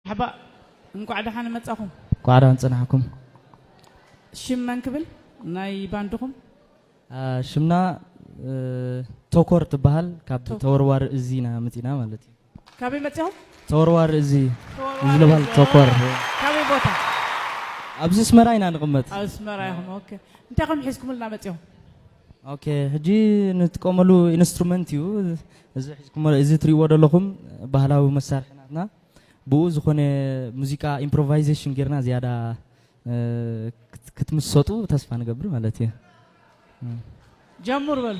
ሓባ እንኳዕ ደሓን መጻኹም። ኳዕዳን ጽናሕኩም። ሽም መን ክብል ናይ ባንድኹም? ሽምና ቶኮር ትበሃል። ካብ ተወርዋር እዚ ኢና መጺና ማለት እዩ። ካበይ መጺኹም? ተወርዋር እዚ ዝለባል ቶኮር። ካበይ ቦታ? ኣብዚ ኣስመራ ኢና ንቕመጥ። ኣብ ኣስመራ ኢኹም። ኦኬ፣ እንታይ ከም ሒዝኩምልና መጺኹም? ኦኬ፣ ሕጂ ንጥቀመሉ ኢንስትሩመንት እዩ እዚ ሒዝኩም፣ እዚ ትሪእዎ ዘለኹም ባህላዊ መሳርሒ ናትና። ብኡ ዝኾነ ሙዚቃ ኢምፕሮቫይዜሽን ጌርና ዝያዳ ክትምሰጡ ተስፋ ንገብር ማለት እዩ። ጀምሩ በሉ።